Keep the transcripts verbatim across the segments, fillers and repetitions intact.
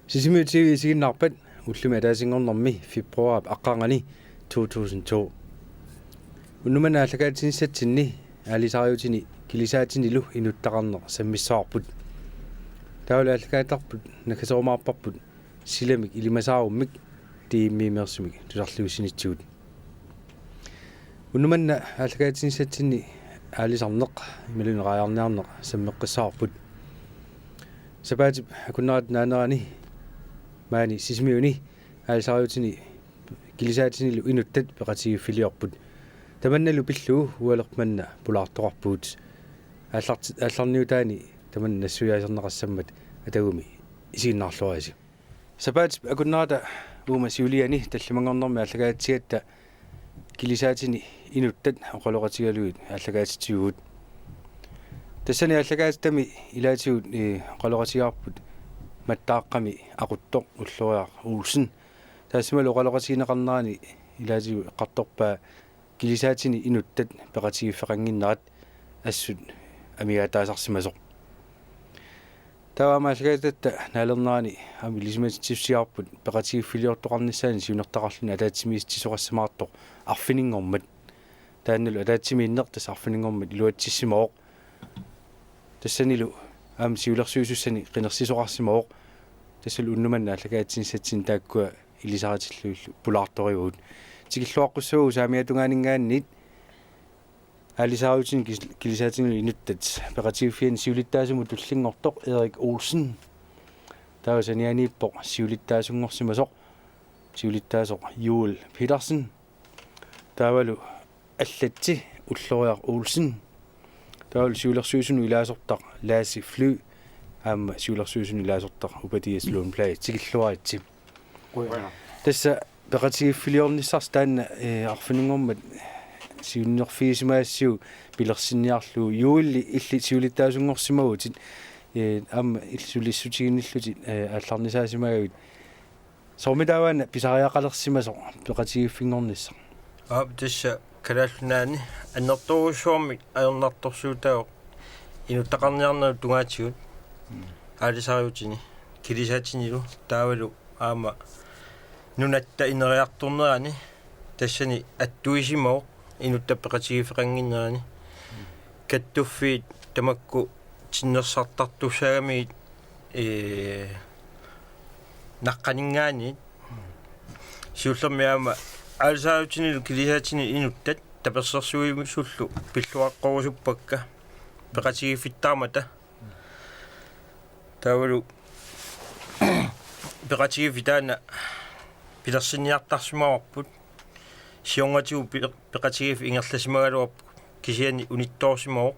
Sisimiut T V isiginnaarpat, ullumi ataasinngornermi februarip aqqarngani to tusind to. Unnuk manna aallakaatitsinissatsinni aalisariutini kilisaatinilu inuttaqarneq sammissavarput. Taavalu aallakaatittarput naggaserumaarparput silamik ilimasaarummik D M-imeersumik tusarliussinitsigut. Unnuk manna aallakaatitsinissatsinni aalisarneq imaluunniit raajarniarneq sammeqqissavarput. Sapaatip akunnerata naanerani maani Sisimiuni aalisariutini kilisaatinilu inuttat peqatigiiffiliorput. Tamannalu pillugu ualerpoq manna pulaartoqarpugut. Aallarti-, aallarniutaani tamanna nassuiaaserneqassammat atagumi isiginnaarluarisi. Sapaatip akunnerata uuma siuliani tallimanngornermi aallakaatitsigatta kilisaatini inuttat oqaloqatigalugit aallakaatitsivugut. Tassani aallakaatitami ilaatigut, eh, oqaloqatigaarput Mattaaqqami aquttoq Ulloriaq Olsen. Taassumalu oqaloqatigineqarnerani ilaatigut eqqartorpaa kilisaatini inuttat peqatigiiffeqannginnerat assut amigaataasarsimasoq. Taava aamma aallakaatitatta naalernerani aamma ilisimatitsisussaavarput peqatigiiffiliortoqarnissaanut siunertaqarluni ataatsimiititsisoqassamaartoq arfininngormat. Taannalu ataatsimiinneq tassa arfininngormat iluatsissimavoq. Tassanilu aamma siulersuisussani qinersisoqarsimavoq. Tassalu unnuk manna aallakaatitsinissatsinni taakkua ilisaritillutillu pulaartorivugut. Tikilluaqqussavagut saamiata tungaaninngaanniit aalisariutini kis-, kilisaatinilu inuttat peqatigiiffiani siulittaasumut tullinngortoq Erik Olsen. Taava sanianiippoq siulittaasunngorsimasoq, siulittaasoq Joel Petersen. Taavalu allatsi Ulloriaq Olsen. Taavalu siulersuisunut ilaasortaq Lasse Fly. Aamma siulersuisunut ilaasortaq Upadias Lundblad. Tikilluaritsi. Qujanaq. Tassa peqatigiiffiliornissarsi taanna, eh, arfininngormat siunnerfigisimagassiuk pilersinniarlugu, Joeli illit siulittaasunngorsimavutit, eh, aamma illit sulissutiginnillutit, eh, aallarnisaasimagavit. Soormitaava una pisariaqalersimasoq peqatigiiffinngornissaq? Aap, tassa Kalaallit Nunaanni annertoorujussuarmik ajornartorsiutaavoq inuttaqarniarnerup tungaatigut. Mm. Aalisariutini kilisaatinilu taavalu aamma nunatta ineriartornerani tassani attuisimavoq inuttat peqatigiiffeqannginneranni. Kattuffiit tamakku tinnersartartussaagamigit, ee, naqqaninngaanniit. Siullermik aamma aalisariutinilu kilisaatini inuttat tapersersuisuullu pilluaqqorusuppakka peqatigiiffittarmata. Taavalu peqatigiiffik taanna pilersinniartarsimavarput. Siornatigut pe-, peqatigiiffik ingerlasimagaluarpoq, kisianni unittoorsimavoq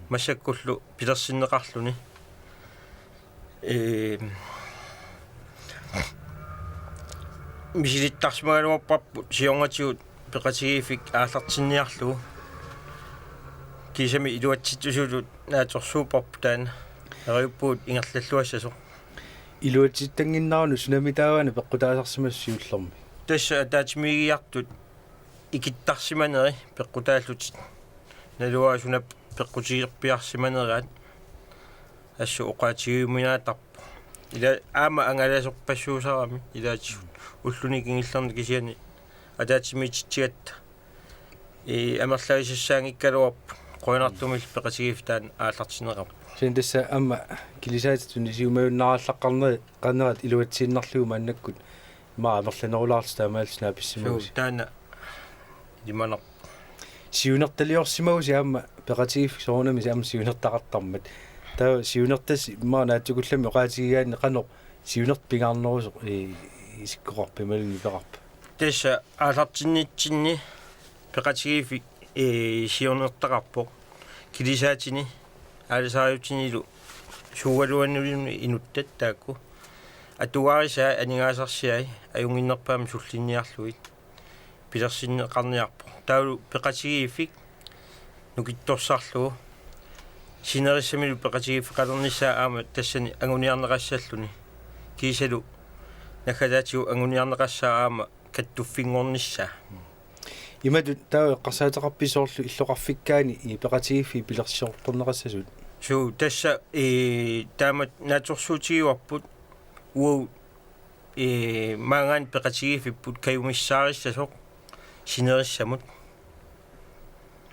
massakkullu pilersinneqarluni. Ee, misilittarsimagaluarparput siornatigut peqatigiiffik aallartinniarlugu. Kiisami iluatsittusutut naatsorsuupparput taanna. Neriuppugut ingerlalluassasoq. Iluatsittanngikkaluarluni sunamitaava una peqqutaasarsimasoq siullermik? Tassa ataatsimiigiartut ikittarsimaneri peqqutaallutik. Naluara suna peqqutigerpiarsimaneraat assut oqaatigiuminaatarpoq. Ila aamma angalasorpassuusarami ilaatigut ulluni kingullerni kisianni ataatsimiititsigatta. Ee, amerlagisassaanngikkaluarput, qujanartumillu peqatigiiffik taanna aallartinneqarpoq. Kisianni tassa aamma kilisaatitut tunisiumajunnaallaqqarneri-, -qarnerat iluatsiinnarlugu maannakkut immaqa amerlanerulaarlusi taamaalilluni naapissimagusi. Suu, taanna ilimanarpoq. Siunertaliorsimagusi aamma peqatigiiffik soorunami aamma siunertaqartarmat. Taava siunertassi immaqa naatsukullammik oqaatigigaanni qanoq siunertaq pingaarnerusoq i-, isikkoqarpa imaluunniit peqarpa? Tassa aallartinnitsinni peqatigiiffik, ee, siunertaqarpoq. Kilisaatini aalisariutinilu suugaluarluni inuttat taakku. Atugarisaat aningaasarsiai ajunnginnerpaamik sullinniarlugit pilersinneqarniarpoq. Taavalu peqatigiiffik nukittorsarlugu. Sinerissamilu peqatigiiffeqalernissaa aamma tassani anguniarneqassalluni. Kiisalu naggataatigut anguniarneqassaaq aamma kattuffinngornissaa. Imatut taava eqqarsaateqarpisi soorlu illoqarfikkaanni i peqatigiiffii pilersisoqarneqassasut? Suu, tassa, ee, taamatut naatsorsuutigivarput uagut, ee, maanngaanniit peqatigiiffipput kajumissaarissasoq sinerissamut.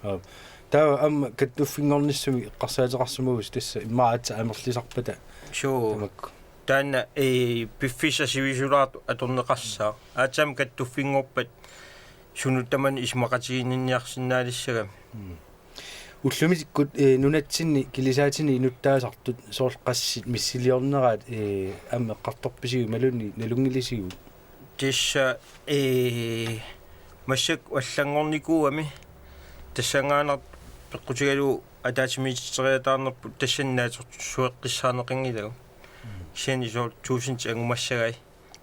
Aap. Taava aamma kattuffinngornissamik eqqarsaateqarsimagussi tassa immaqa aatsaat amerlisarpata. Suu. Tamakku. Taanna, ee, piffissaq sivisulaartoq atorneqassaaq. Aatsaammi kattuffinngorpat suut tamanit isumaqatiginninniarsinnaalissagami. Mm. Ullumikkut, ee, nunatsinni kilisaatini inuttaasartut soorlu qassit missiliorneraat, ee, aamma eqqartorpisiuk imaluunniit nalunngilisiuk? Tassa, ee, massakkut allanngornikuugami tassanngaannaq peqqutigalugu ataatsimiititseriataarnerput tassani naatsorsueqqissaarneqanngilagut. Mm. Kisianni soorlu tuusintit angumassagai.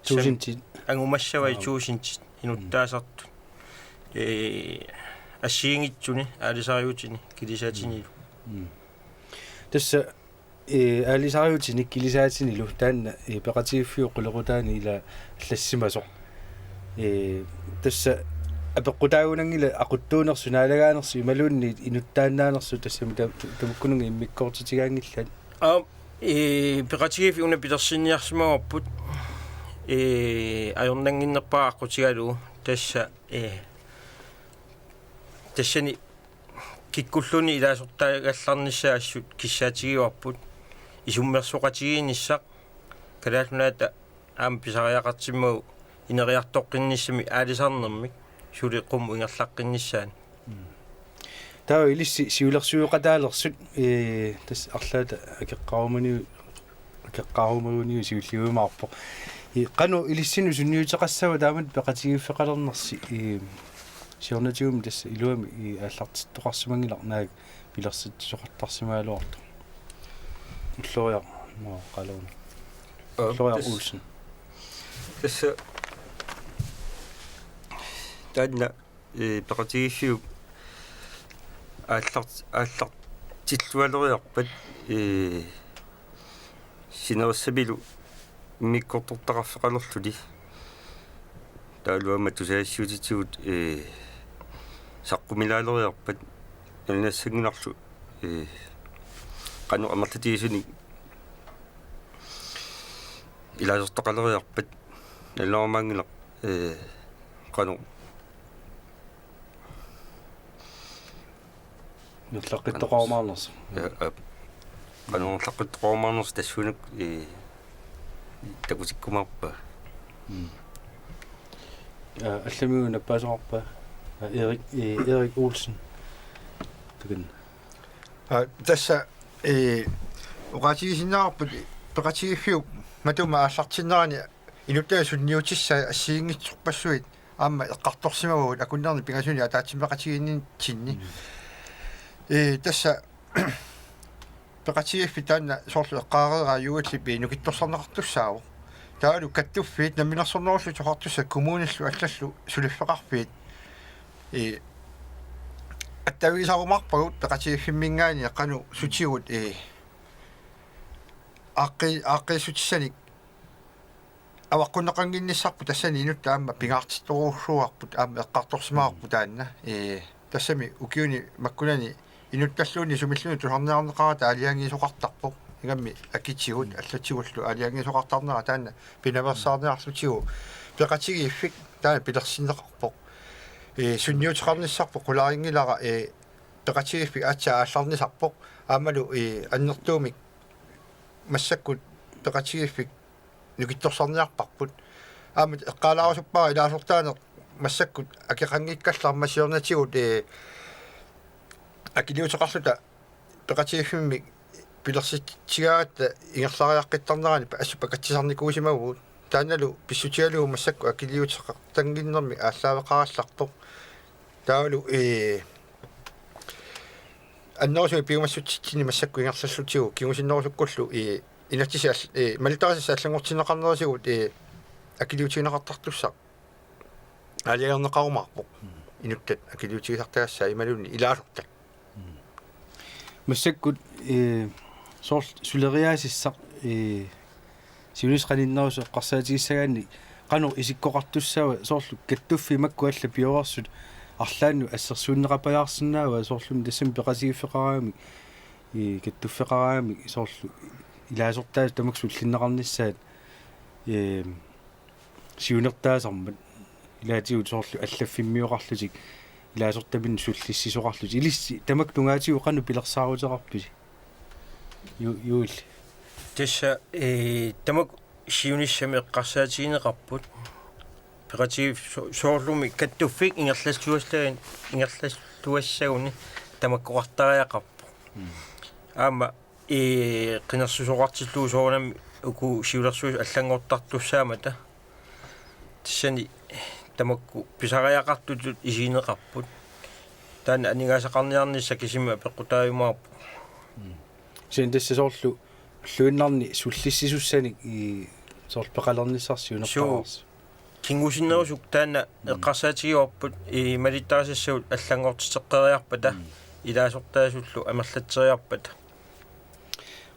Tuusintit. Angumassavai. Aap. Tuusintit inuttaasartut. Ee, assigiinngitsuni aalisariutini kilisaatinilu. Mm. Tassa, ee, aalisariutini kilisaatinilu taanna, ee, peqatigiiffiup qulequtaani ila allassimasoq. Ee, tassa apeqqutaagunanngilaq aquttuunersoq naalagaanersoq imaluunniit inuttaannaanersoq tassami ta-, ta-, tamakkununnga immikkoortitigaanngillat. Aap, ee, peqatigiiffik una pilersinniarsimavarput, ee, ajornannginnerpaaq aqqutigalugu tassa, ee, tassani kikkulluunniit ilaasortaagallarnissaat assut kissaatigivarput isummersoqatigiinnissaq Kalaallit Nunaata aamma pisariaqartimmagu ineriartoqqinnissamik aalisarnermik suli qummut ingerlaqqinnissaanut. Mm. Taava ilissi siulersueqataalersut, ee, tassa arlaata akeqqarumaniu-, akeqqarumaguniuk siulliumaarpoq. Ee, qanoq ilissinnut sunniuteqassava taamatut peqatigiiffeqalernersi, ee, siornatigummi tassa iluamik, ee, aallartittoqarsimanngilaq naak pilersitsisoqartarsimagaluartoq. Ulloriaq, maa, qaluuna. Aa, Ulloriaq tassa. Olsen. Tassa taanna, ee, peqatigiiffiup aallart-, aallartillualeriarpat, ee, sinerissamilu immikkoortortaqarfeqalerluni. Taavalu aamma tusagassiuutitigut, ee, saqqumilaaleriarpat nalunassanngilarlu, ee, qanoq amerlatigisunik ilaasortaqaleriarpat nalunarumaanngilaq, ee, qanoq Ingerlaqqittoqarumaarnersoq. Ja, aap. Qanoq ingerlaqqittoqarumaarnersoq tassuunakkut, ee, takutikkumaarpaa. Mm. Aa, allamiut nappaasoqarpa? Aa, Erik, ee, Erik Olsen. Takan. Aa, tassa, ee, oqaatigisinnaavarput peqatigiiffiup matuma aallartinnerani inuttaasa sunniutissaat assigiinngitsorpassuit aamma eqqartorsimavagut akunnerni pingasunik ataatsimeeqatigiinnitsinni. Mm. Ee, tassa peqatigiiffik taanna soorlu eqqaareeraa juullip nukittorsarneqartussaavoq. Taavalu kattuffiit Namminersornerullutik Oqartussat kommunillu allallu suliffeqarfiit, ee, attavigisarumaarpagut peqatigiiffimminngaanniit qanoq sutigut, ee, aaqqi-, aaqqiissutissanik avaqqunneqannginnissarput tassani inuttat aamma pingaartittorujussuuarput aamma eqqartorsimavarput taanna. Ee, tassami ukiuni makkunani inuttalluunniit sumilluunniit tusarniarneqarata aalajangiisoqartarpoq. Ingammik akitigut allatigullu aalajangiisoqartarnera taanna pinaveersaarniarlutigu peqatigiiffik taanna pilersinneqarpoq. Ee, sunniuteqarnissarput qularinngilara, ee, peqatigiiffik aatsaat aallarnisarpoq. Aammalu, ee, annertuumik massakkut peqatigiiffik nukittorsarniarparput. Aamma eqqaalaarusuppara ilaasortaaneq massakkut akeqanngikkallarmat siornatigut, ee, akiliuteqarluta peqatigiiffimmik pilersitsigaangatta ingerlariaqqittarnerani pa-, assut pakatsisarnikuusimavugut. Taannalu pissutigalugu massakkut akiliuteqartannginnermik aallaaveqarallarpoq. Taavalu, ee, annerusumik piumassutsitsinni massakkut ingerlallutigu kingusinnerusukkullu, ee, inatsisit all-, ee, malittarisassat allanngortinneqarnerisigut, ee, akiliutigineqartartussaq aalajangerneqarumaarpoq. Mm. Inuttat akiliutigisartagassaat imaluunniit ilaasortat. Mm. Massakkut, ee, soorlu suleriaasissaq, ee, siunissaq qaninnerusoq eqqarsaatigissagaanni qanoq isikkoqartussava soorlu kattuffiit makku allat pioreersut arlaannut assersuunneqapajaarsinnaava soorlumi tassami peqatigiiffeqaraangamik, ee, kattuffeqaraangamik soorlu ilaasortaasut tamakku sullinneqarnissaat Ee, siunertaasarmat ilaatigut soorlu allaffimmiuqarlutik ilaasortaminnik sullissisoqarlutik. Ilissi tamakku tungaatigut qanoq pilersaaruteqarpisi? Ju-, Juul. Tassa, ee, tamakku siunissami eqqarsaatigineqarput. Peqatigiif-, so-, soorlumi kattuffik ingerlalluassagun-, ingerlalluassaguni tamakkoqartariaqarpoq. Mm. Aamma, ee, qinersisoqartillugu soorunami uku siulersuisut allanngortartussaammata. Tassani tamakku pisariaqartutut isigineqarput. Taanna aningaasaqarniarnissaq kisimi apeqqutaajumaarpoq. Mm. Kisianni tassa soorlu ulluinnarni sullissisussanik i soorlu peqalernissarsi unertaraarsi. Suu. Kingusinnerusuk taanna, mm, eqqarsaatigivarput, ee, malittarisassavut allanngortiteqqeriarpata, mm, ilaasortaasullu amerlatseriarpata.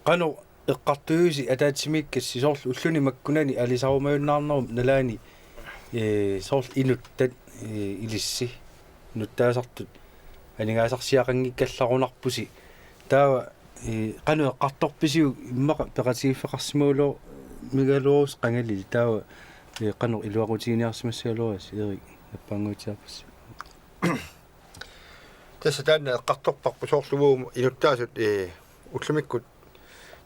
Qanoq eqqartuusi ataatsimiikkassi soorlu ulluni makkunani aalisarumajunnaarnerup nalaani, ee, soorlu inuttat, ee, ilissi inuttaasartut aningaasarsiaqanngikkallarunarpusi. Taava, ee, qanoq eqqartorpisiuk immaqa peqatigiiffeqarsimagaluarussi qangalili, taava, ee, qanoq iluaqutiginiarsimassagaluarisi, Erik, nappaannguatsiarpassi? Tassa taanna eqqartorparput soorlu uagut inuttaasut, ee, ullumikkut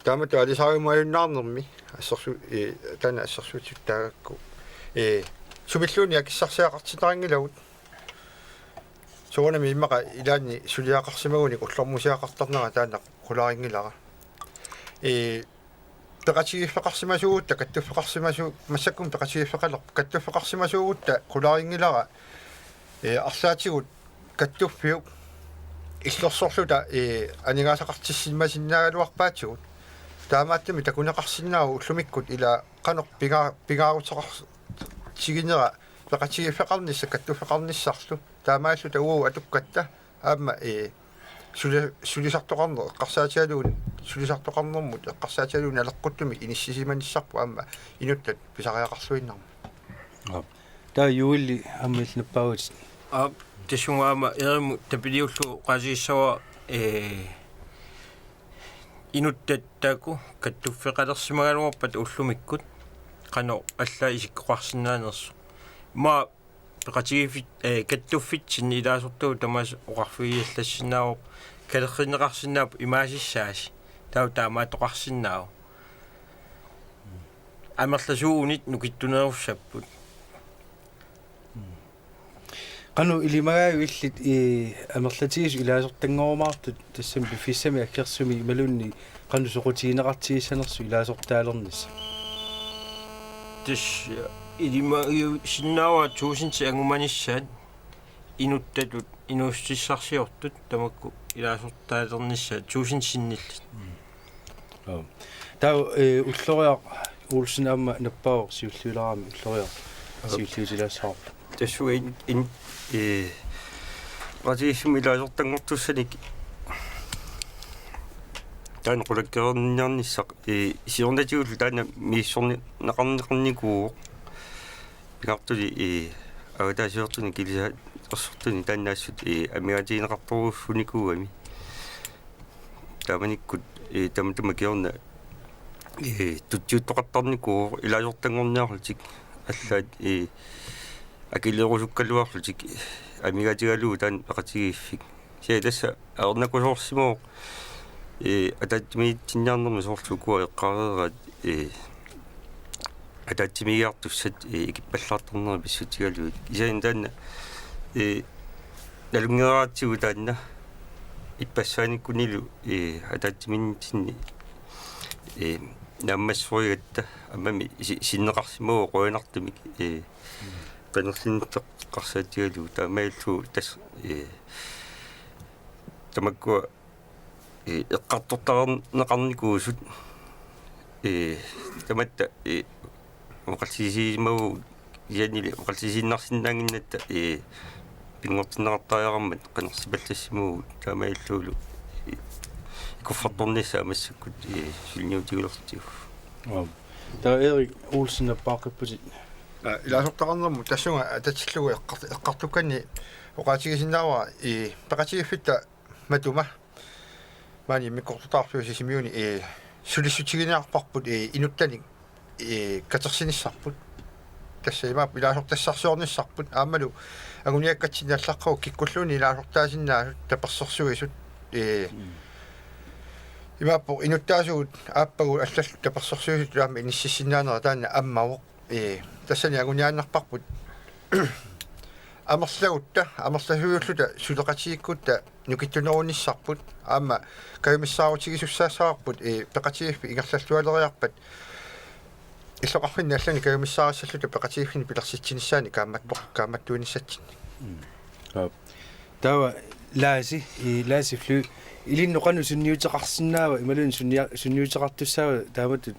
taamatut aalisarumajunnaarnermi assersu-, ee, taanna assersuutitut taagakku, ee, sumilluunniit akissarsiaqartinnarinngilagut. Soorunami immaqa ilaanni suliaqarsimagunik ullormusiaqartarnera taanna qularinngilara. Ee, peqatigiiffeqarsimasuugutta kattuffeqarsimasu-, massakkut peqatigiiffeqalerpoq, kattuffeqarsimasuugutta qularinngilara, ee, arlaatigut kattuffiup illersorluta, ee, aningaasaqartissimasinnaagaluarpaatigut. Taamaattumik takuneqarsinnaavoq ullumikkut ila qanoq pinga-, pingaaruteqar-, tiginera peqatigiiffeqarnissaq kattuffeqarnissarlu. Taamaalluta uagut atukkatta aamma, ee, suli-, sulisartoqarneq eqqarsaatigalugu, sulisartoqarnermut eqqarsaatigalugu naleqquttumik inissisimanissarput aamma inuttat pisariaqarluinnarmut. Aap. Taava Juuli aamma illit nappaavutit. Aap, tassunga aamma Erimut tapiliullugu oqaatigissavara, ee, inuttat taakku kattuffeqalersimagaluarpata ullumikkut qanoq allaat isikkoqarsinnaanersoq. Immaqa peqatigiiffit-, ee, kattuffitsinni ilaasortagut tamaasa oqarfigiallassinnaavoq, kalerrinneqarsinnaapput imaasissaasi, taava taamaattoqarsinnaavoq. Amerlasuugunit nukittunerussapput. Qanoq ilimagaajuk illit, ee, amerlatigisut ilaasortanngorumaartut tassami piffissami aggersumi imaluunniit qanoq soqutigineqartigissanersoq ilaasortaalernissaq? Tassa ilimagiusinnaavara tuusintit angumanissaat inuttatut inuussutissarsiortut tamakku ilaasortaalernissaat tuusintit sinnillit. Mm. Aap. Taava, ee, Ulloriaq Olsen aamma nappaavoq siulliulaarami, Ulloriaq. Aap. Siulliutilaassavarput. Tassunga in-, in-, ee, peqatigiiffimmi ilaasortanngortussanik taanna qulakkeerniarnissaq, ee, siornatigullu taanna misissorneqarneqarnikuuvoq. Pingaartuli, ee, avataasiortuni kilisaat ersortuni taanna assut, ee, amigaatigineqartorujussuunikuugami. Taamanikkut, ee, tamatuma kingorna, ee, tutsiuttoqartarnikuuvoq ilaasortanngorniarlutik, allaat, ee, akilerusukkaluarlutik, ee, amigaatigalugu taanna peqatigiiffik. Kisianni tassa ajornakusoorsimavoq, ee, ataatsimiititsinniarnermi soorlu ukua eqqaareeraat, ee, ataatsimiigiartussat, ee, ikippallaartarnerat pissutigalugit. Kisianni taanna, ee, nalunngereeratsigu taanna ippassaanikkunnilu, ee, ataatsimiinnitsinni, ee, naammassiffigigatta aammami si-, sinneqarsimavoq qujanartumik, ee, qinersinissaat eqqarsaatigalugu, taamaalillugu tassa, ee, tamakkua, ee, eqqartortarneqarnikuusut, ee, tamatta, ee, oqallisisimavagut, kisiannili oqallisiinnarsinnaannginnatta, ee, pinngortinneqartariaqarmat qinersipallassimavagut, taamaalillugulu, ee, kuffartornissaa massakkut, ee, suliniutigilertigu. Aap. Taava Erik Olsen nappaaqqipputit. Aa, ilaasortaqarnermut tassunga atatillugu eqqart-, eqqartukkanni oqaatigisinnaavara, ee, peqatigiiffitta matuma maani immikkoortortaqarfiup Sisimiuni, ee, sulissutiginiarparput, ee, inuttanik ee, katersinissarput. Tassa imaappoq ilaasortassarsiornissarput. Aammalu anguniakkatsinni allaqqavoq kikkulluunniit ilaasortaasinnaasut tapersersuisut. Ee, imaappoq inuttaasugut aappagut allallu tapersersuisut aamma inississinnaanerat taanna ammavoq. Ee, tassani anguniaannarparput amerlagutta, amerlasuulluta suleqatigiikkutta nukittunerunissarput, aamma kajumissaarutigisussaassavarput, ee, peqatigiiffik ingerlallualeriarpat, illoqarfinni allani kajumissaarissalluta peqatigiiffinni pilersitsinissaannik kaammattoq-, kaammattuinissatsinnik. Mm. Aap. Taava Laasi, ee, Laasi Fly, ilinnut qanoq sunniuteqarsinnaava, imaluunniit sunnia-, sunniuteqartussaava taamatut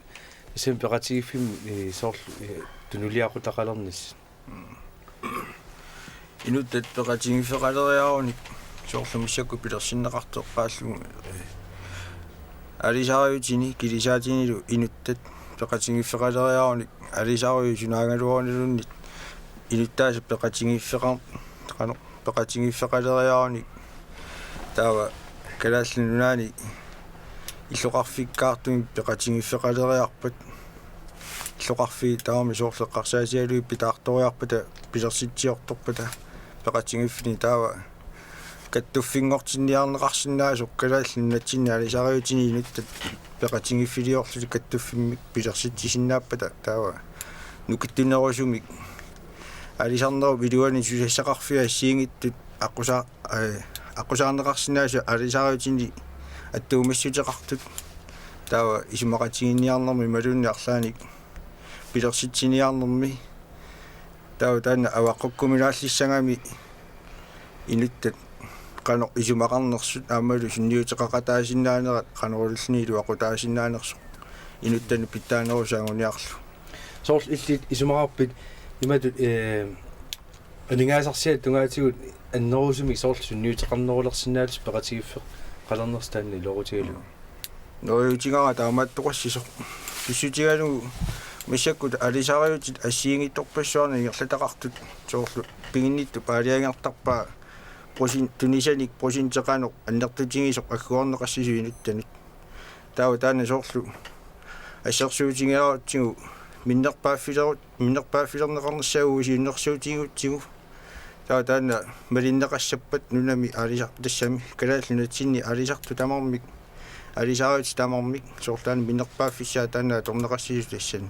tassami peqatigiiffimmi, ee, soorlu, ee, tunuliaqutaqalernissat? Inuttat peqatigiiffeqaleriarunik soorlu massakkut pilersinneqartoqqaallugu, ee, aalisariutini kilisaatinilu inuttat peqatigiiffeqaleriarunik aalisariutit sunaagaluaruniluunniit inuttaasut peqatigiiffeqar-, qanoq, peqatigiiffeqaleriarunik taava Kalaallit Nunaanni illoqarfikkaartumik peqatigiiffeqaleriarpat, illoqarfiit tamarmik soorlu eqqarsaatigalugit pitaartoriarpata pilersitsiortorpata peqatigiiffinik taava kattuffinngortinniarneqarsinnaasoq Kalaallit Nunatsinni aalisariutini inuttat peqatigiiffiliorlutik kattuffimmik pilersitsisinnaappat taava nukittunerusumik aalisarnerup iluani susassaqarfiit assigiinngitsut aqqusaa-, ee, aqqusaarneqarsinnaasut aalisariutini attuumassuteqartut taava isumaqatigiinniarnermi imaluunniit arlaannik pilersitsiniarnermi taava taanna avaqqukkuminaallissagamik inuttat qanoq isumaqarnersut aammalu sunniuteqaqataasinnaanerat qanoq iliorluni iluaqutaasinnaanersoq inuttanut pitsaanerusoq anguniarlugu. Soorlu illit isumaqarpit imatut, ee, aningaasarsiat tungaatigut annerusumik soorlu sunniuteqarnerulersinnaallusi peqatigiiffeqalernersut taanna iluaqutigalugu? Neriuutigaara taamaattoqassisoq. Pissutigalugu massakkut aalisariutit assigiinngitsorpassuarnik ingerlataqartut soorlu piginnittup aalajangertarpaa procent-, tunisanik procenteqarneq annertutigisoq agguarneqassisut inuttanut. Taava taanna soorlu assersuutigigalugu minnerpaaffilerut-, minnerpaaffilerneqarnissaagut siunnersuutigigutsigu. Taava taanna malinneqassappat nunami aalisar-, tassami Kalaallit Nunatsinni aalisartut tamarmik, aalisariutit tamarmik, soorlu taanna minnerpaaffissaa taanna atorneqassisut tassani.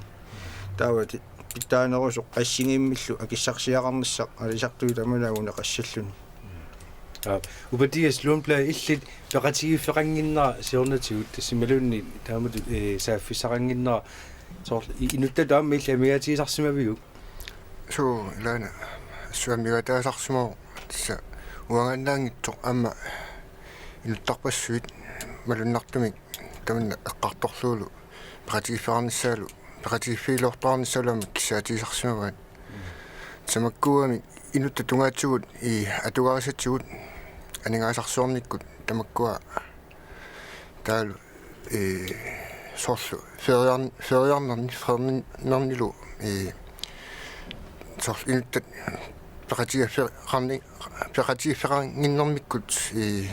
Taava ti-, pitsaanerusoq assigiimmillu akissarsiaqarnissaq aalisartut tamanut anguneqassalluni. Aa, Upatias Lundblad, illit peqatigiiffeqannginnera siornatigut tassa imaluunniit taamatut, ee, saaffissaqannginnera soorlu i-, inuttatut aamma illit amigaatigisarsimaviuk? Suu, ilaana assut amigaataasarsimavoq tassa uangaannaanngitsoq aamma inuttarpassuit malunnartumik tamanna eqqartorlugulu peqatigiiffeqarnissaalu, peqatigiiffigiluartoqarnissaalu aamma kissaatigisarsimavaat. Tamakkuugamik inuttat tungaatigut ii atugarisatigut aningaasarsiornikkut tamakkua taavalu, ee, soorlu feriarn-, feriarnerni, feriarnernilu, ee, soorlu inuttat peqatigiiffeqarni-, peqatigiiffeqannginnermikkut, ee,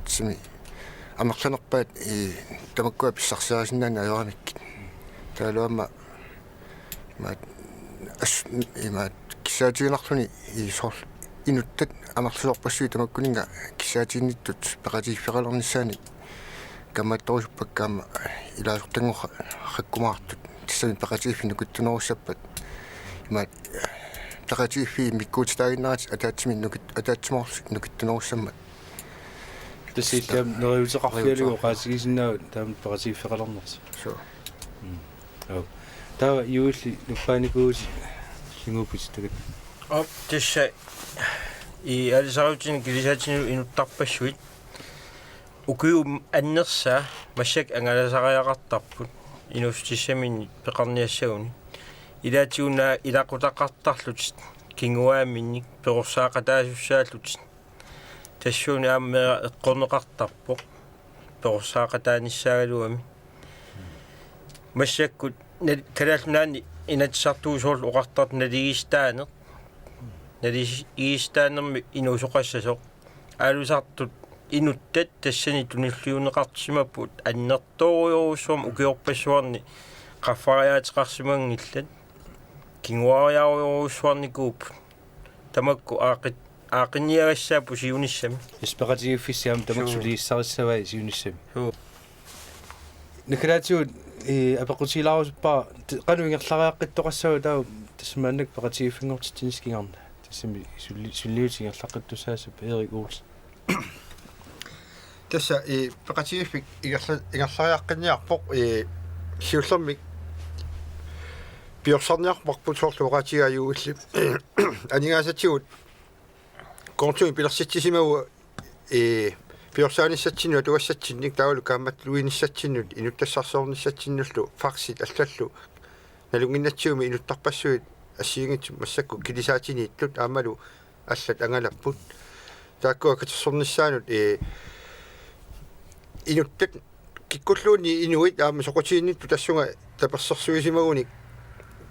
tassami amerlanerpaat, ee, tamakkua pissarsiarisinnaaneq ajoramikkit. Taavalu aamma imaat, as-, imaat kissaatiginarluni ii soorlu inuttat amerlasoorpassuit tamakkuninnga kissaatiginnittut peqatigiiffeqalernissaannik kaammattorusuppakka aamma ilaasortanngorpakka qakkumaartut. Tassami peqatigiiffik nukittunerussappat. Imaat peqatigiiffik immikkuutitaaginnaratik ataatsimik nukit-, ataatsimoorlutik nukittunerussammat. Tassa illit aamma neriuuteqarfigalugu oqaatigisinnaavat taama peqatigiiffeqalernersoq. Suu. Mm. Aap. Taava Juulli nuppaanikuuvutit, illinguupputit takuuk. Aap, tassa ii aalisariutinik kilisaatinilu inuttarpassuit ukiup annersaa massakkut angalasariaqartarput inuussutissaminnit peqarniassaguni. Ilaatigut naak ilaqutaqartarlutik kinguaaminnik perorsaaqataasussaallutik. Tassuuna aamma meeraq eqqorneqartarpoq perorsaaqataanissaagaluami. Massakkut nal-, Kalaallit Nunaanni Inatsisartut soorlu oqartartut naligiissitaaneq. Naligiissitaanermi inuusoqassasoq. Aalisartut inuttat tassani tunilliunneqarsimapput annertoorujorujussuarmik ukiorpassuarni qaffariaateqarsimanngillat, kinguariarujorujussuarnikuupput. Tamakku aaqqit-, aaqqinniagassaapput siunissami. Tassa peqatigiiffissi aamma tamakku Suu. suliassarissavai siunissami. Suu. Naggataatigut, ee, apeqqutigilaarusuppara, t-, qanoq ingerlariaqqittoqassava taava tassa maannakkut peqatigiiffinngortitsinissaq kingorna. Tassami sulli-, suliniutit ingerlaqqittussaassappat Erik Olsen. Tassa, ee, peqatigiiffik ingerla-, ingerlariaqqinniarpoq, ee, siullermik piorsarniarparput soorlu oqaatigaa Juullip. Aningaasatigut kontonik pilersitsisimaguit, ee, piorsaanissatsinnut atugassatsinnik taavalu kaammattuinissatsinnut inuttassarsiornissatsinnullu faxit allallu nalunnginnatsigumi inuttarpassuit assigiinngitsut massakkut kilisaatiniittut aammalu allat angalapput. Taakkua katersornissaannut, ee, inuttat kikkulluunniit inuit aamma soqutiginnittut tassunga tapersersuisimagunik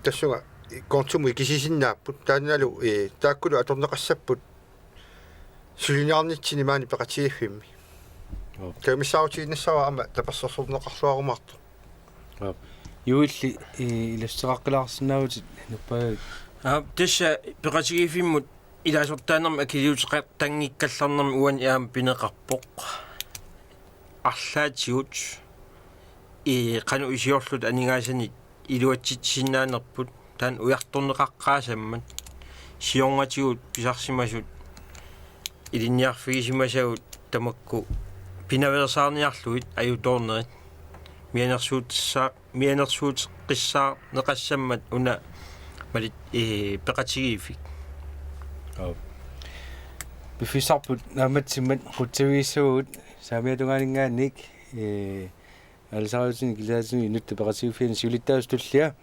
tassunga kontomut ikisisinnaapput. Taannalu, ee, taakkulu atorneqassapput suliniarnitsinni maani peqatigiiffimmi. Joo. Taava missaarutiginnassavara aamma tapersersorneqarluarumaartoq. Joo. Juulli, ee, ilassuteqaqqilaarsinnaavutit nuppaavit. Aa, tassa peqatigiiffimmut ilaasortaanermut akiliuteqartanngikkallarnermik uani aamma pineqarpoq. Arlaatigut, ee, qanoq iliorluta aningaasanik iluatsitsisinnaanerput, taanna ujartorneqaqqaasammat, siornatigut pisarsimasut ilinniarfigisimasagut tamakku pinaveersaarniarlugit ajutoornerit, mianersuutissaa-, mianersuuteqqissaarneqassammat una malit, ee, peqatigiiffik. Joo. Piffissarput naammatsimmat qutsavigissavagut saamiata tungaaninngaanniit, ee, aalisariutini kilisaatini inuttap peqatigiiffiani siulittaasup tullia.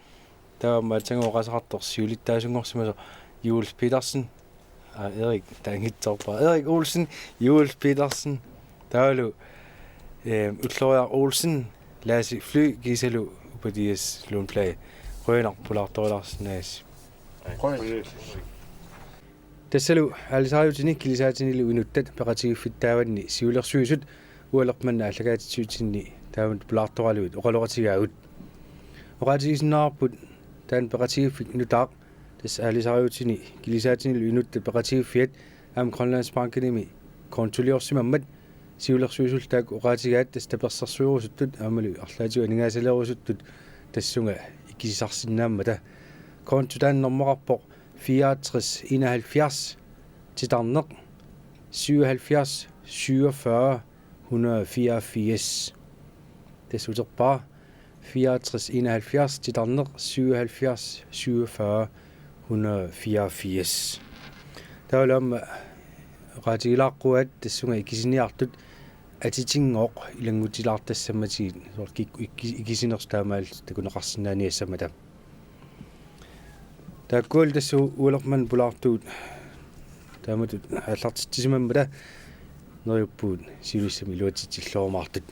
Taava aamma aatsaannguaq oqaaseqartoq siulittaasunngorsimasoq Juul Petersen. Aa, Erik, taanngitsoorpara. Erik Olsen, Juul Petersen. Taavalu, ee, Ulloriaq Olsen, Laasi Fly, kiisalu Upadias Lundblad. Qujanaq pulaartorilaarsinnaagassi. Tassalu aalisariutini kilisaatinilu inuttat peqatigiiffittaavanni siulersuisut Uallaq Manna aallakaatitsivitsinni taamatut pulaartoralugit oqaloqatigaagut. Oqaatigisinnaavarput taanna peqatigiiffik nutaaq, tassa aalisariutini kilisaatinilu inuttat peqatigiiffiat aamma Grønlandsbankenimi kontoliorsimammat siulersuisullu taakku oqaatigaat tassa tapersersuerusuttut aammalu arlaatigut aningaasaleerusuttut tassunga ikisisarsinnaammata. Konto taanna normeqarpoq fireogtres enoghalvfjerds titarneq syvoghalvfjerds syvogfyrre hundrede fireogfirs. Tassa uterpara fireogtres enoghalvfjerds titarneq syvoghalvfjerds syvogfyrre hundrede fireogfirs. Taavalu aamma oqaatigilaaqquaat tassunga ikisiniartut atitinngooq ilanngutilaartassammatigit soorlu kik-, ikki-, ikisinersut taamaalillutik takuneqarsinnaaniassammata. Taakkualu tassa Uallaq Manna pulaartugut taamatut aallartitsisimammata neriuppugut siunissami iluatsitsilluarumaartut.